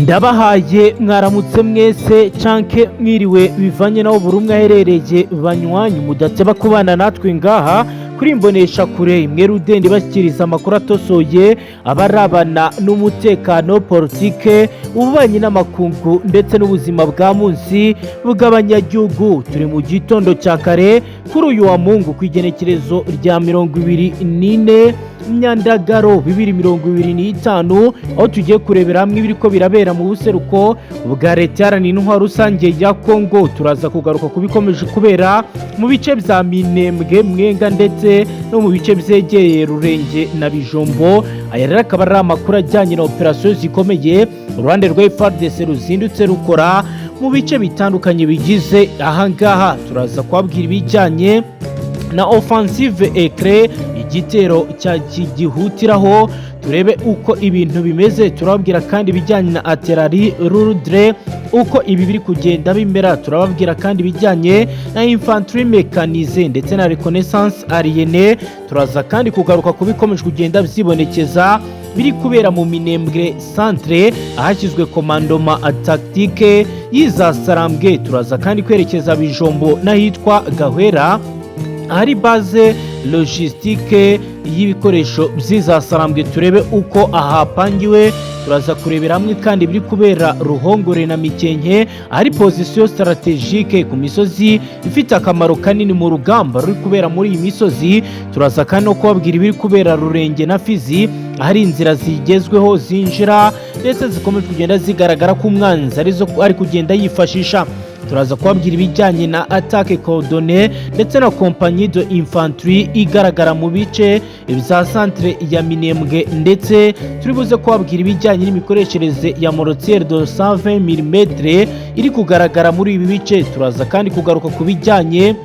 Ndabahaye mwaramutse mwese canke mwiriwe, bivanye naho buri umwe aherereye. Banywanyi mudateba kubana natwe ngaha kuri Imbonesha Kure imwe rudende, bashyikiriza amakuru atosoye abarabana n'umutekano, politike, ububanyi n'amakungu ndetse n'ubuzima bwa munsi bw'abanyagihugu. Turi mu gitondo cya kare kuri uyu wa Mungu, ku igenekerezo rya 24 Myandagaro 2025, aho tugiye kurebera hamwe ibiriko birabera mu buseruko bwa Leta Iharanira Intwaro Rusange ya Kongo. Turaza kugaruka ku bikomeje kubera mu bice bya Minembwe, Mwenga ndetse no mu bice byegereye Rurenge na Bijombo. Aya rero akaba ari amakuru ajyanye na operasiyo zikomeye uruhande rwa FARDC ruzindutse rukora mu bice bitandukanye bigize ahangaha. Turaza kubabwira ibijyanye na offensive éclair, igitero cya gihutiraho, turebe uko ibintu bimeze. Turababwira kandi ibijyanye na artillerie lourde, uko ibi biri kugenda bimera. Turababwira kandi ibijyanye na infanterie mécanisée ndetse na reconnaissance aérienne. Turaza kandi kugaruka ku bikomeje kugenda byibonekeza biri kubera mu Minembwe centre, ahashyizwe commandement tactique y'izasarambwe. Turaza kandi kwerekeza Bijombo n'ahitwa Gahwera, ahari base logistique y'ibikoresho by'izasarambwe, turebe uko ahapangiwe. Turaza kurebera hamwe kandi ibiri kubera Ruhongore na Mikenke, ahari position stratégique ku misozi ifite akamaro kanini mu rugamba ruri kubera muri iyi misozi. Turaza kandi no kubabwira ibiri kubera Rurenge na Fizi, ahari inzira zigezweho zinjira ndetse zikomeje kugenda zigaragara ko umwanzi arizo ari kugenda yifashisha. Turaza kubabwira ibijyanye na attaque coordonnée ndetse na compagnie de infanterie igaragara mu bice bya centre ya Minembwe, ndetse turi buze kubabwira ibijyanye n'imikoreshereze ya mortier de 120 mm iri kugaragara muri ibi bice. Turaza kandi kugaruka ku bijyanye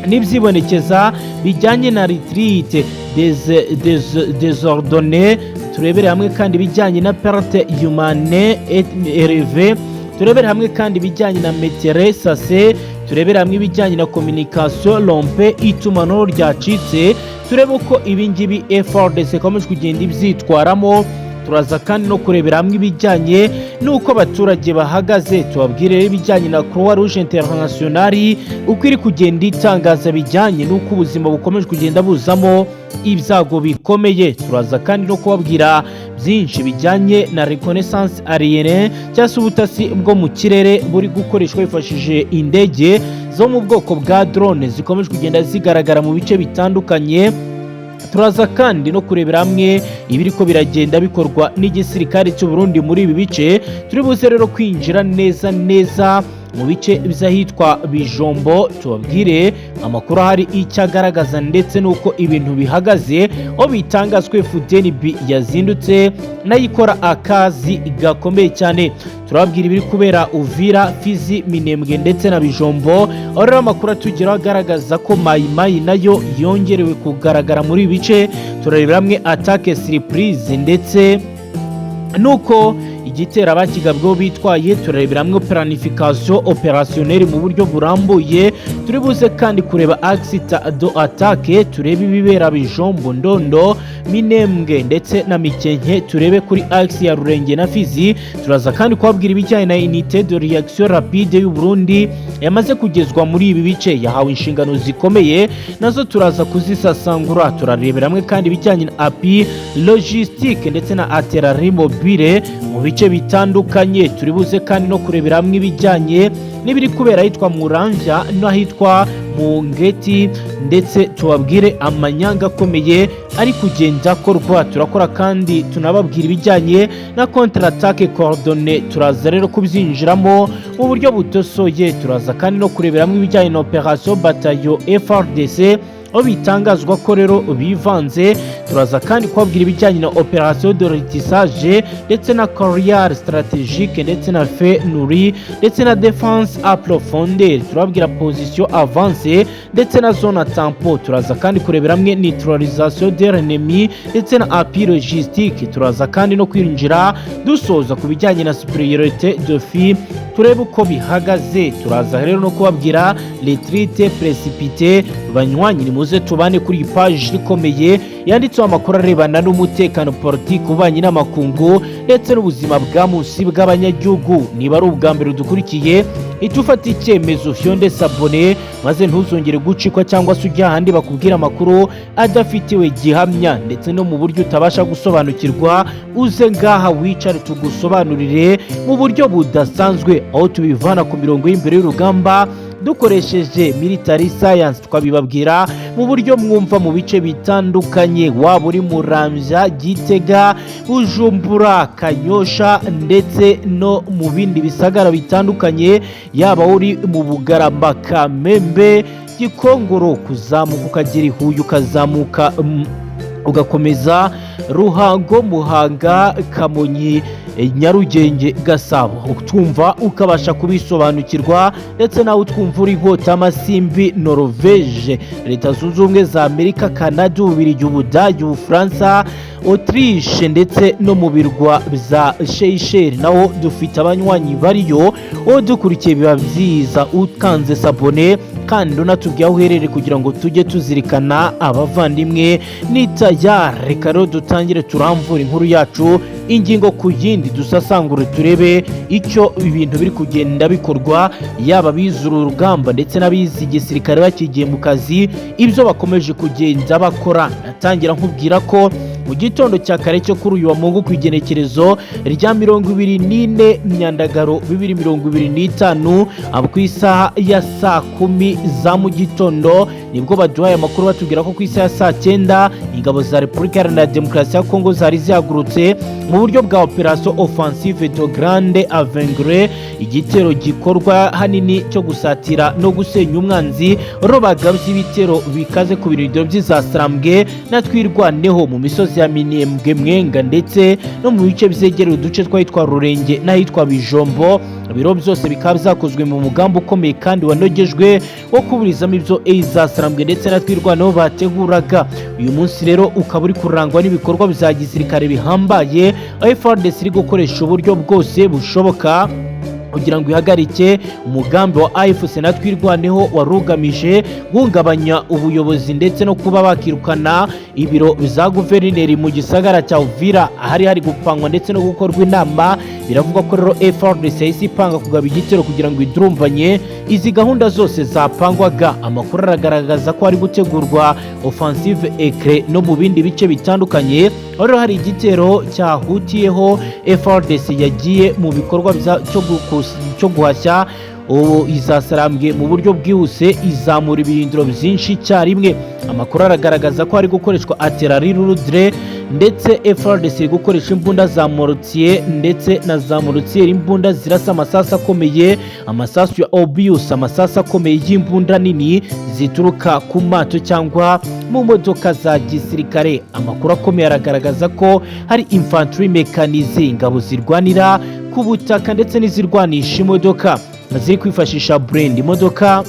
n'ibyibonekeza bijyanye na retrait désordonnée. Turebere hamwe kandi ibijyanye na perte humaine élevée. Turebere hamwe kandi ibijyanye na maîtrise, turebere hamwe ibijyanye na communication rompue, itumanaho ryacitse, turebe uko ibingibi FARDC ikomeje kugenda ibyitwaramo. Turaza kandi no kurebera hamwe ibijyanye n'uko abaturage bahagaze. Tubabwire ibijyanye na Croix Rouge Internationale, uko iri kugenda itangaza bijyanye n'uko ubuzima bukomeje kugenda buzamo ibyago bikomeye. Turaza kandi no kubabwira byinshi bijyanye na reconnaissance aérienne, cyangwa se ubutasi bwo mu kirere buri gukoreshwa hifashishije indege zo mu bwoko bwa drone zikomeje kugenda zigaragara mu bice bitandukanye. Turaza kandi no kurebera hamwe ibiri ko biragenda bikorwa n'igisirikare cy'u Burundi muri ibi bice. Turi buze rero kwinjira neza neza mu bice by'ahitwa Bijombo, tubabwire amakuru ahari icyo agaragaza ndetse n'uko ibintu bihagaze, aho bitangazwe FDNB yazindutse nayo ikora akazi gakomeye cyane. Turababwira ibiri kubera Uvira, Fizi, Minembwe ndetse na Bijombo, aho rero amakuru atugeraho agaragaza ko Mayimayi nayo yongerewe kugaragara muri ibi bice. Turarebera hamwe attaque surprise ndetse nuko igitero abakigabweho bitwaye. Turarebera hamwe planification opérationnelle mu buryo burambuye. Turi buze kandi kureba axe d'attaque, turebe ibibera Bijombo, Ndondo, Minembwe ndetse na Mikenke, turebe kuri axe ya Rurenge na Fizi. Turaza kandi kubabwira ibijyanye na unité de réaction rapide y'u Burundi yamaze kugezwa muri ibi bice, yahawe inshingano zikomeye, nazo turaza kuzisasangura. Turarebera hamwe kandi ibijyanye na appui logistique ndetse na artillerie mobile mu bice bitandukanye. Turi buze kandi no kurebera hamwe ibijyanye n'ibiri kubera ahitwa Muramvya n'ahitwa mu Ngeti, ndetse tubabwire amanyanga akomeye ari kugenda akorwa. Turakora kandi tunababwira ibijyanye na contre-attaque coordonnée. Turaza rero kubyinjiramo mu buryo butosoye. Turaza kandi no kurebera hamwe ibijyanye na opération bataillon FARDC, aho bitangazwa ko rero bivanze. Turaza kandi kubabwira ibijyanye na opération de ratissage ndetse na carrière stratégique ndetse na feu nourri ndetse na défense à profondeur. Turababwira position avancée ndetse na zone tampon. Turaza kandi kurebera hamwe neutralisation de l'ennemi ndetse na appui logistique. Turaza kandi no kwinjira dusoza ku bijyanye na supériorité de feu. Turebe uko bihagaze. Turaza rero no kubabwira retrait précipité. Banywanyi, nimuze tubane kuri iyi paji ikomeye yanditseho amakuru arebana n'umutekano, politiki, ububanyi n'amakungu ndetse n'ubuzima bwa munsi bw'abanyagihugu. Niba ari ubwa mbere udukurikiye, icyo ufata icyemezo, fyonde s'abonner, maze ntuzongere gucikwa cyangwa se ujya ahandi bakubwira amakuru adafitiwe gihamya ndetse no mu buryo utabasha gusobanukirwa. Uze ngaha wicare tugusobanurire mu buryo budasanzwe, aho tubivana ku mirongo y'imbere y'urugamba dukoresheje military science, twabibabwira mu buryo mwumva mu bice bitandukanye, waba uri Muramvya, Gitega, Bujumbura, Kanyosha ndetse no mu bindi bisagara bitandukanye, yaba uri mu Bugarama, Kamembe, Gikongoro, kuzamuka ukagera i Huye, ukazamuka ugakomeza Ruhango, Muhanga, Kamonyi, Nyarugenge, Gasabo, utwumva ukabasha kubisobanukirwa. Ndetse nawe utwumva uri Nkota Amasimbi, Norvege, Leta Zunze Ubumwe za Amerika, Canada, Ububirigi, Ubudage, Ubufaransa, Autriche ndetse no mu birwa bya Seychelles, naho dufite abanywanyi bariyo. Uwo dukurikiye, biba byiza ukanze s'abonner kandi unatubwiye aho uherereye kugira ngo tujye tuzirikana abavandimwe. Nitaya, reka rero dutangire turamvura inkuru yacu ingingo ku yindi, dusasangure, turebe icyo ibintu biri kugenda bikorwa, yaba abize uru rugamba ndetse n'abize igisirikare bakigiye mu kazi, ibyo bakomeje kugenda bakora. Natangira nkubwira ko mu gitondo cya kare cyo kuri uyu wa Mungu, ku igenekerezo rya 24 Myandagaro 2025, ku isaha ya saa 10 za mu gitondo, nibwo baduhaye amakuru batubwira ko ku isaha ya saa 9 ingabo za Repubulika Iharanira Demokarasi ya Kongo zari zihagurutse mu buryo bwa opération offensive de grande envergure, igitero gikorwa hanini cyo gusatira no gusenya umwanzi. Bagabye ibitero bikaze ku birindiro by'Izasarambwe na Twirwaneho mu misozi ya Minembwe, Mwenga ndetse no mu bice byegereye uduce tw'ahitwa Rurenge n'ahitwa Bijombo. Ibiro byose bikaba byakozwe mu mugambi ukomeye kandi wanogejwe wo kuburizamo ibyo Izasarambwe ndetse na Twirwaneho bateguraga. Uyu munsi rero ukaba uri kurangwa n'ibikorwa bya gisirikare bihambaye, aho FARDC iri gukoresha uburyo bwose bushoboka kugira ngo ihagarike umugambi wa AFC na Twirwaneho wari ugamije guhungabanya ubuyobozi ndetse no kuba bakirukana ibiro za guverineri mu gisagara cya Uvira, ahari hari gupangwa ndetse no gukorwa inama. Biravugwa ko rero FARDC yahise ipanga kugaba igitero kugira ngo idurumbanye izi gahunda zose zapangwaga. Amakuru aragaragaza ko hari gutegurwa offensive éclair no mu bindi bice bitandukanye, aho rero hari igitero cyahutiyeho FARDC yagiye mu bikorwa cyo guhashya ubu Izasarambwe mu buryo bwihuse, izamura ibirindiro byinshi icyarimwe. Amakuru aragaragaza ko hari gukoreshwa artillerie lourde, ndetse FARDC iri gukoresha imbunda za mortier ndetse na za mortier, imbunda zirasa amasasu akomeye, amasasu ya obus, amasasu akomeye y'imbunda nini zituruka ku mato cyangwa mu modoka za gisirikare. Amakuru akomeye aragaragaza ko hari infanterie mécanisée, ingabo zirwanira ku butaka ndetse n'izirwanisha imodoka ziri kwifashisha blindé, imodoka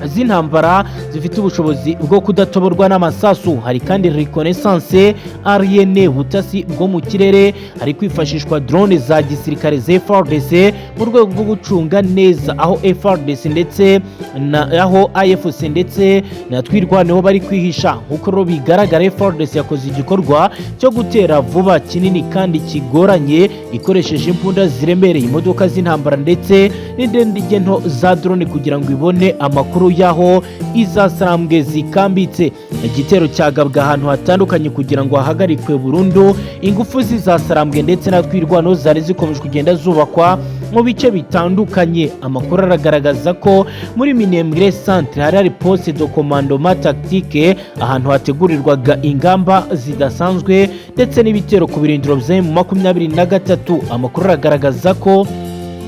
z'intambara zifite ubushobozi bwo kudatoborwa n'amasasu. Hari kandi reconnaissance aérienne, ubutasi bwo mu kirere. Hari kwifashishwa drone za gisirikare za FARDC mu rwego rwo gucunga neza aho FARDC ndetse na aho AFC ndetse na Twirwaneho bari kwihisha. Nk'uko rero bigaragara, FARDC yakoze igikorwa cyo gutera vuba kinini kandi kigoranye, ikoresheje imbunda ziremereye, imodoka z'intambara ndetse n'indege nto za drone kugira ngo ibone amakuru y'aho Izasarambwe zikambitse. Igitero cyagabwa ahantu hatandukanye kugira ngo hahagarikwe burundu ingufu z'Izasarambwe ndetse na Twirwaneho zari zikomeje kugenda zubakwa mu bice bitandukanye. Amakuru aragaragaza ko muri Minembwe centre hari poste de commandement tactique, ahantu hategurirwaga ingamba zidasanzwe ndetse n'ibitero ku birindiro bya M23. Amakuru aragaragaza ko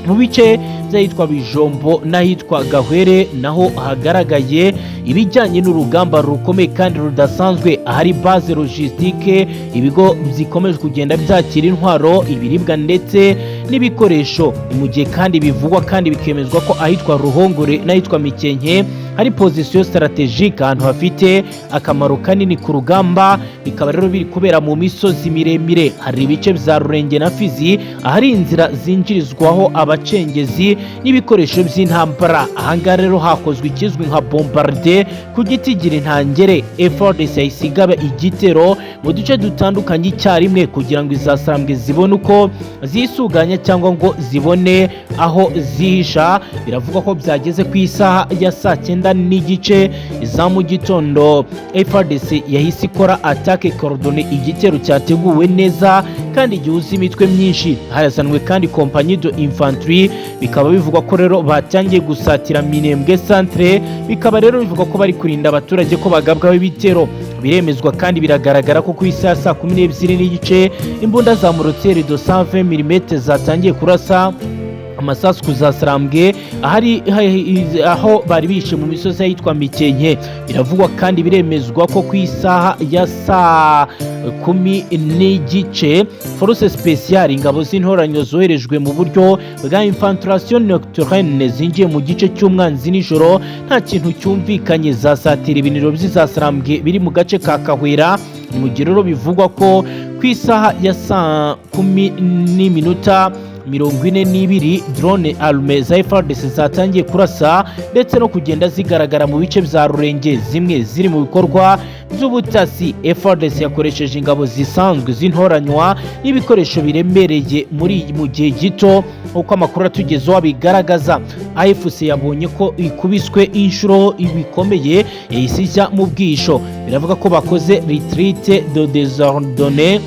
mu bice by'ahitwa Bijombo n'ahitwa Gahwere naho hagaragaye ibijyanye n'urugamba rukomeye kandi rudasanzwe, ahari base logistique, ibigo bikomeje kugenda byakira intwaro, ibiribwa ndetse n'ibikoresho. Mu gihe kandi bivugwa kandi bikemezwa ko ahitwa Ruhongore n'ahitwa Mikenke Hari position stratégique, ahantu hafite akamaro kanini ku rugamba. Bikaba rero biri kubera mu misozi miremire. Hari ibice bya Rurenge na Fizi, ahari inzira zinjirizwaho abacengezi n'ibikoresho by'intambara. Ahangaha rero hakozwe ikizwi nka bombardement ku giti gira intangere. FARDC yahise igaba igitero mu duce dutandukanye icyarimwe kugira ngo izasarambwe zibone uko zisuganya cyangwa ngo zibone aho zihisha. Biravugwa ko byageze ku isaha ya saa 9:30 za mu gitondo, FARDC yahise ikora attaque coordonnée, igitero cyateguwe neza kandi gihuza imitwe myinshi. Harazanwe kandi compagnie de infanterie. Bikaba bivugwa ko rero batangiye gusatira Minembwe centre. Bikaba rero bivugwa ko bari kurinda abaturage ko bagabwaho ibitero. Biremezwa kandi biragaragara ko ku isaha saa 12:30 imbunda za mortier de 120 mm zatangiye kurasa amasasu kuzasarambwe ahari aho bari bishe mu misozi ahitwa Mikenke. Biravugwa kandi biremezwa ko ku isaha ya saa 10:30 force spéciale, ingabo z'intoranyo zoherejwe mu buryo bwa infiltration nocturne, zinjiye mu gice cy'umwanzi nijoro nta kintu cyumvikanye, zasatira ibiniro by'izasarambwe biri mu gace ka Kahwera. Ni mu gihe rero bivugwa ko ku isaha ya saa 10:42 drone arme za FARDC zatangiye kurasa ndetse no kugenda zigaragara mu bice bya Rurenge, zimwe ziri mu bikorwa by'ubutasi. FARDC yakoresheje ingabo zisanzwe z'intoranywa n'ibikoresho biremereye muri mu gihe gito, nk'uko amakuru atugezeho abigaragaza. AFC yabonye ko ikubiswe inshuro bikomeye, yahise ijya mu bwisho. Biravuga ko bakoze retrait de désordonnée,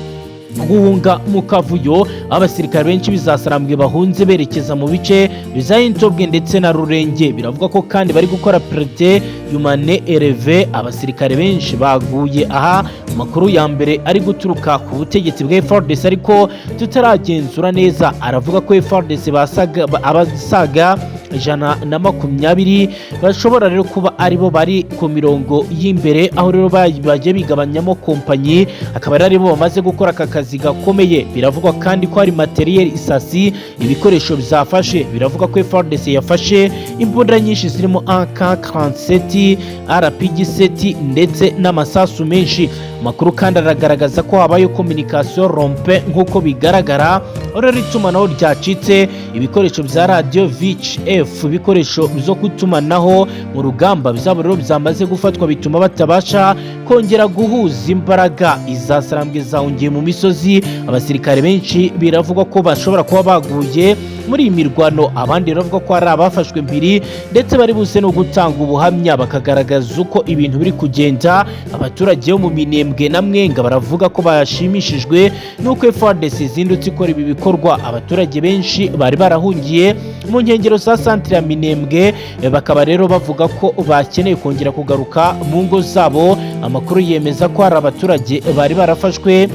guhunga mu kavuyo, aho abasirikare benshi bizasarambwe bahunze berekeza mu bice biza Intobwe ndetse na Rurenge. Biravuga ko kandi bari gukora perte humaine élevée, abasirikare benshi baguye aha. Amakuru ya mbere ari guturuka ku butegetsi bwa FARDC ariko tutaragenzura neza aravuga ko FARDC basaga abasaga 120 bashobora rero kuba aribo bari ku mirongo y'imbere, aho rero bagiye bigabanyamo kompanyi, akaba ari bo bamaze gukora aka kazi gakomeye. Biravugwa kandi ko hari matériel isasi, ibikoresho byafashe. Biravuga ko FARDC yafashe imbunda nyinshi zirimo AK47, RPG 7 ndetse n'amasasu menshi. Amakuru kandi aragaragaza ko habaye communication rompue, nk'uko bigaragara rero itumanaho ryacitse, ibikoresho bya radiyo VHF, ibikoresho byo kutumanaho mu rugamba byabo rero byamaze gufatwa, bituma batabasha kongera guhuza imbaraga. Izasarambwe zahungiye mu misozi. Abasirikare benshi biravugwa ko bashobora kuba baguye muri iyi mirwano, abandi baravuga ko hari abafashwe mpiri ndetse bari buze no gutanga ubuhamya bakagaragaza uko ibintu biri kugenda. Abaturage bo mu Minembwe na Mwenga baravuga ko bashimishijwe n'uko FARDC izindutse ikora ibi bikorwa. Abaturage benshi bari barahungiye mu nkengero za santire ya Minembwe bakaba rero bavuga ko bakeneye kongera kugaruka mu ngo zabo. Amakuru yemeza ko hari abaturage bari barafashwe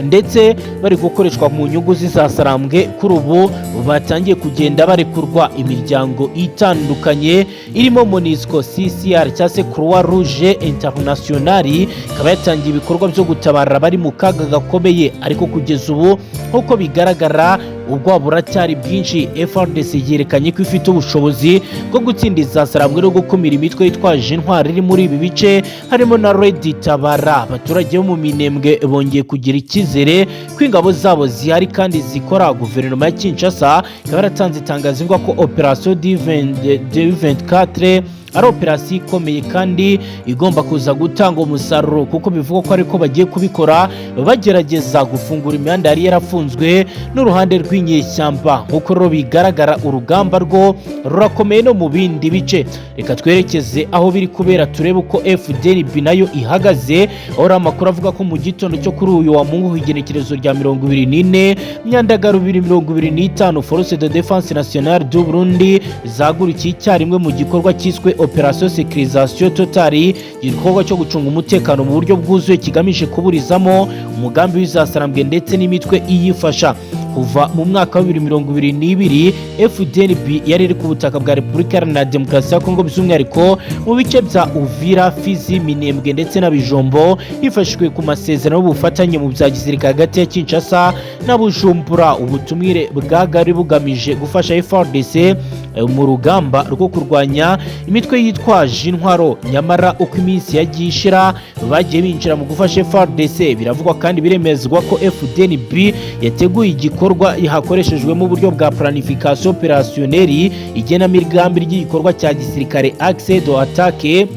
ndetse bari gukoreshwa mu nyungu z'izasarambwe, kuri ubu batangiye kugenda barekurwa. Imiryango itandukanye irimo MONUSCO, CCR cyangwa se Croix Rouge International ikaba yatangiye ibikorwa byo gutabara abari mu kaga gakomeye, ariko kugeza ubu nk'uko bigaragara ubwoba buracyari bwinshi. FARDC yerekanye ko ifite ubushobozi bwo gutsinda izasarambwe no gukumira imitwe yitwaje intwari iri muri ibi bice, harimo na Red Tabara. Abaturage bo mu Minembwe bongeye kugira icyizere ko ingabo zabo zihari kandi zikora. Guverinoma ya Kinshasa ikaba yaratanze itangazo ivuga ko opération D24 ari operasiyo ikomeye kandi igomba kuza gutanga umusaruro, kuko bivugwa ko ariko bagiye kubikora bagerageza gufungura imihanda yari yarafunzwe n'uruhande rw'inyeshyamba. Nk'uko rero bigaragara, urugamba rwo rurakomeye no mu bindi bice. Reka twerekeze aho biri kubera, turebe uko FDNB nayo ihagaze, aho ari amakuru avuga ko mu gitondo cyo kuri uyu wa Mungu, igenekerezo rya 24 Myandagaro 2025, Force de Défense Nationale du Burundi zagurukiye icyarimwe mu gikorwa cyiswe Opération Sécurisation Totale, igikorwa cyo gucunga umutekano mu buryo bwuzuye kigamije kuburizamo umugambi w'izasarambwe ndetse n'imitwe iyifasha. Kuva mu mwaka wa 2022, FDNB yari iri ku butaka bwa Repubulika Iharanira Demokarasi ya Kongo, by'umwihariko mu bice bya Uvira, Fizi, Minembwe ndetse na Bijombo, hifashishijwe ku masezerano y'ubufatanye mu bya gisirikare hagati ya Kinshasa na Bujumbura. Ubutumire bwagari bugamije gufasha FARDC mu rugamba rwo kurwanya imitwe yitwaje intwaro. Nyamara uko iminsi yagiye ishira, bagiye binjira mu gufasha FARDC. Biravugwa kandi biremezwa ko FDNB yateguye igikorwa hakoreshejwemo uburyo bwa planification opérationnelle, igenamigambi ry'igikorwa cya gisirikare, axe d'attaque,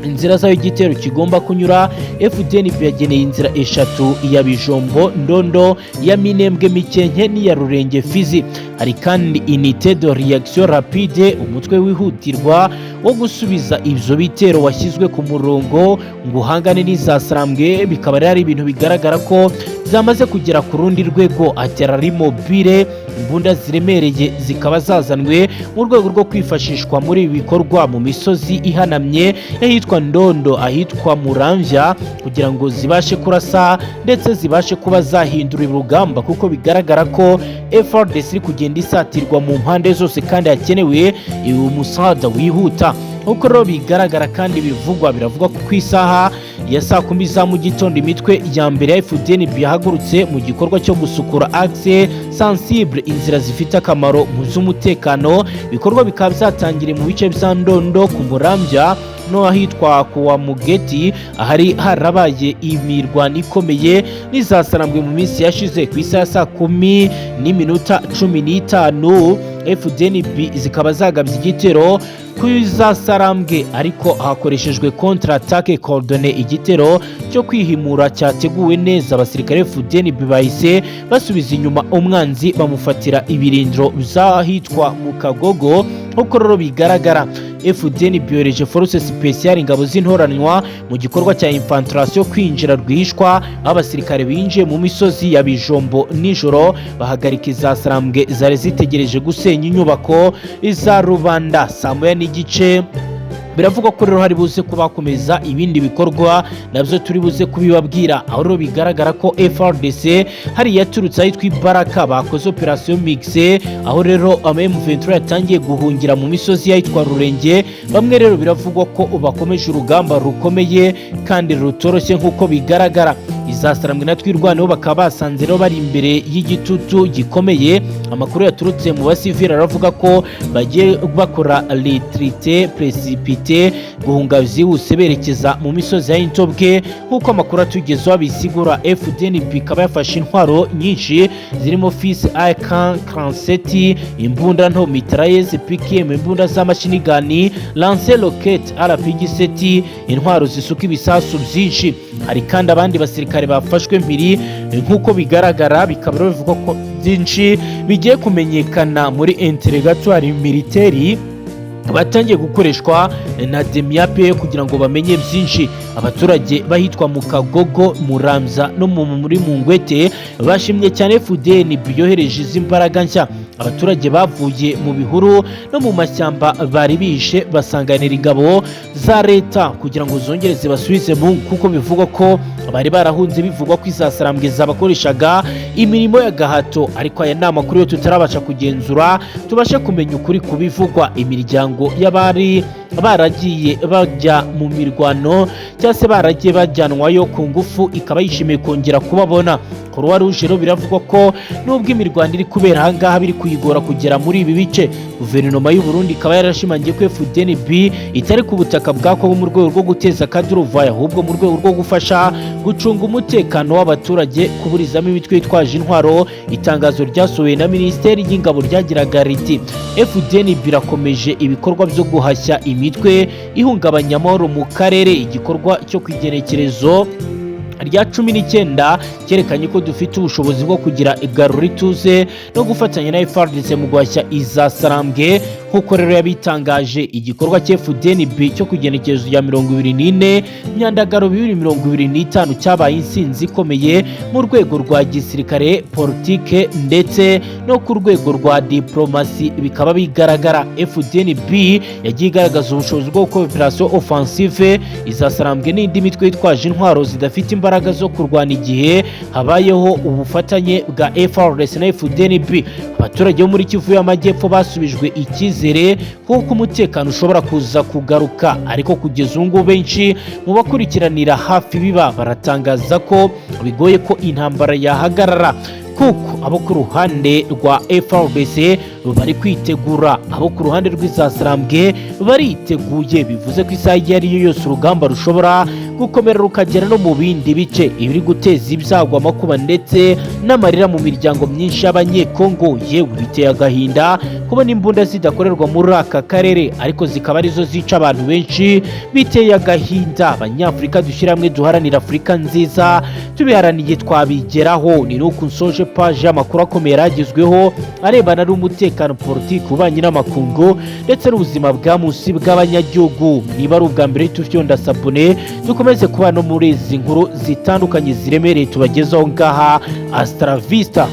inzira zayo igitero kigomba kunyura. FDNB yageneye inzira eshatu: iya Bijombo Ndondo, iya Minembwe Mikenke n'iya Rurenge Fizi. Hari kandi unité de réaction rapide, umutwe wihutirwa wo gusubiza ibyo bitero, washyizwe ku murongo ngo uhangane n'izasarambwe. Bikaba rero ari ibintu bigaragara ko byamaze kugera ku rundi rwego. Artillerie mobile, imbunda ziremereye, zikaba zazanwe mu rwego rwo kwifashishwa muri ibi bikorwa mu misozi ihanamye y'ahitwa Ndondo, ahitwa Muramvya, kugira ngo zibashe kurasa ndetse zibashe kuba zahindura urugamba, kuko bigaragara ko FARDC iri kugenda isatirwa mu mpande zose kandi hakenewe umusada wihuta. Nk'uko rero bigaragara kandi bivugwa, biravugwa ko ku isaha ya saa 10 za mu gitondo, imitwe ya mbere ya FDNB yahagurutse mu gikorwa cyo gusukura axe sensible, inzira zifite akamaro mu z'umutekano. Ibikorwa bikaba byatangiriye mu bice bya Ndondo, ku Murambya no ahitwa kuwa Mugeti, ahari harabaye imirwano ikomeye n'izasarambwe mu minsi yashize. Ku isaha ya saa 10:15, FDNB zikaba zagabye igitero kuri za Sarambwe, ariko hakoreshejwe contre-attaque coordonnée, igitero cyo kwihimura cyateguwe neza. Abasirikare FDNB bahise basubiza inyuma umwanzi, bamufatira ibirindiro by'ahitwa mu Kagogo. Nk'uko rero bigaragara, FDNB yohereje force spéciale, ingabo z'intoranywa, mu gikorwa cya infiltration, kwinjira rwihishwa, aho abasirikare binjiye mu misozi ya Bijombo nijoro, bahagarika izasarambwe zari zitegereje gusenya inyubako za rubanda saa 1:30. Biravugwa ko rero hari buze kuba hakomeza ibindi bikorwa, nabyo turi buze kubibabwira. Aho rero bigaragara ko FARDC hari yaturutse ahitwa Ibaraka, bakoze operation mixte, aho rero ama M23 yatangiye guhungira mu misozi y'ahitwa Rurenge. Bamwe rero biravugwa ko bakomeje urugamba rukomeye kandi rutoroshye. Nk'uko bigaragara, izasarambwe na Twirwaneho bakaba basanze rero bari imbere y'igitutu gikomeye. Amakuru yaturutse mu basivili aravuga ko bagiye bakora retraite précipitée, guhunga byihuse berekeza mu misozi ya Intobwe. Nk'uko amakuru atugezeho abisigura, FDNB ikaba yafashe intwaro nyinshi zirimo fusil AK-47, imbunda nto mitrailleuse PKM, imbunda z'amachine gun, lance-roquette RPG-7, intwaro zisuka ibisasu byinshi. Hari kandi abandi basirikare bafashwe mpiri. Nk'uko bigaragara, bikaba bivugwa ko byinshi bigiye kumenyekana muri interrogatoire militaire batangiye gukoreshwa na DEMIAP kugira ngo bamenye byinshi. Abaturage bahitwa mu Kagogo, Muramza no muri Mungwete bashimye cyane FDNB yohereje izi mbaraga nshya. Abaturage bavuye mu bihuru no mu mashyamba bari bishe, basanganira ingabo za leta kugira ngo zongere zibasubize mu, kuko bivugwa ko bari barahunze, bivugwa ko izasarambwe zabakoreshaga imirimo ya gahato. Ariko aya ni amakuru yo tutarabasha kugenzura tubashe kumenya ukuri kubivugwa. Imiryango y'abari baragiye bajya mu mirwano cyangwa se baragiye bajyanwayo ku ngufu ikaba yishimiye kongera kubabona. Croix Rouge rero biravugwa ko nubwo imirwano iri kubera ahangaha biri kuyigora kugera muri ibi bice. Guverinoma y'u Burundi ikaba yarashimangiye ko FDNB itari ku butaka bwa Kongo mu rwego rwo guteza akaduruvayo, ahubwo mu rwego rwo gufasha gucunga umutekano w'abaturage, kuburizamo imitwe yitwaje intwaro. Itangazo ryasohowe na Minisiteri y'Ingabo ryagiraga riti: "FDNB irakomeje ibikorwa byo guhashya imitwe ihungabanya amahoro mu karere. Igikorwa cyo ku igenekerezo rya 19 cyerekanye ko dufite ubushobozi bwo kugira igarura ituze no gufatanya na FARDC mu guhashya izasarambwe." Nk'uko rero yabitangaje, igikorwa cya FDNB cyo ku igenekerezo rya 24 Myandagaro 2025 cyabaye insinzi ikomeye mu rwego rwa gisirikare, politike ndetse no ku rwego rwa diplomasi. Bikaba bigaragara, FDNB yagiye igaragaza ubushobozi bwo gukora operation offensive izasarambwe n'indi mitwe yitwaje intwaro zidafite imbaraga. imbaraga zo kurwana igihe habayeho ubufatanye bwa FARDC na FDNB. Abaturage bo muri Kivu y'Amajyepfo basubijwe icyizere kuko umutekano ushobora kuza kugaruka, ariko kugeza ubu ngubu benshi mu bakurikiranira hafi biba baratangaza ko bigoye ko intambara yahagarara, kuko abo ku ruhande rwa FARDC bari kwitegura, abo ku ruhande rw'izasarambwe bariteguye. Bivuze ko isaha iyo ari yo yose urugamba rushobora gukomera rukagera no mu bindi bice, ibiri guteza ibyago, amakuba ndetse n'amarira mu miryango myinshi y'Abanyekongo. Yewe, biteye agahinda kubona imbunda zidakorerwa muri aka karere, ariko zikaba arizo zica abantu benshi. Biteye agahinda. Abanyafurika, dushyire hamwe duharanira Afurika nziza. Tubiharaniye twabigeraho. Ni nuko nsoje paji y'amakuru akomeye yaragezweho arebana n'umutekano, politiki, ububanyi n'amakungu ndetse n'ubuzima bwa munsi bw'abanyagihugu. Niba ari ubwa mbere tufyonda s'abonner, dukomeze kuba no muri izi nkuru zitandukanye ziremereye tubagezaho ngaha. Hasta la vista.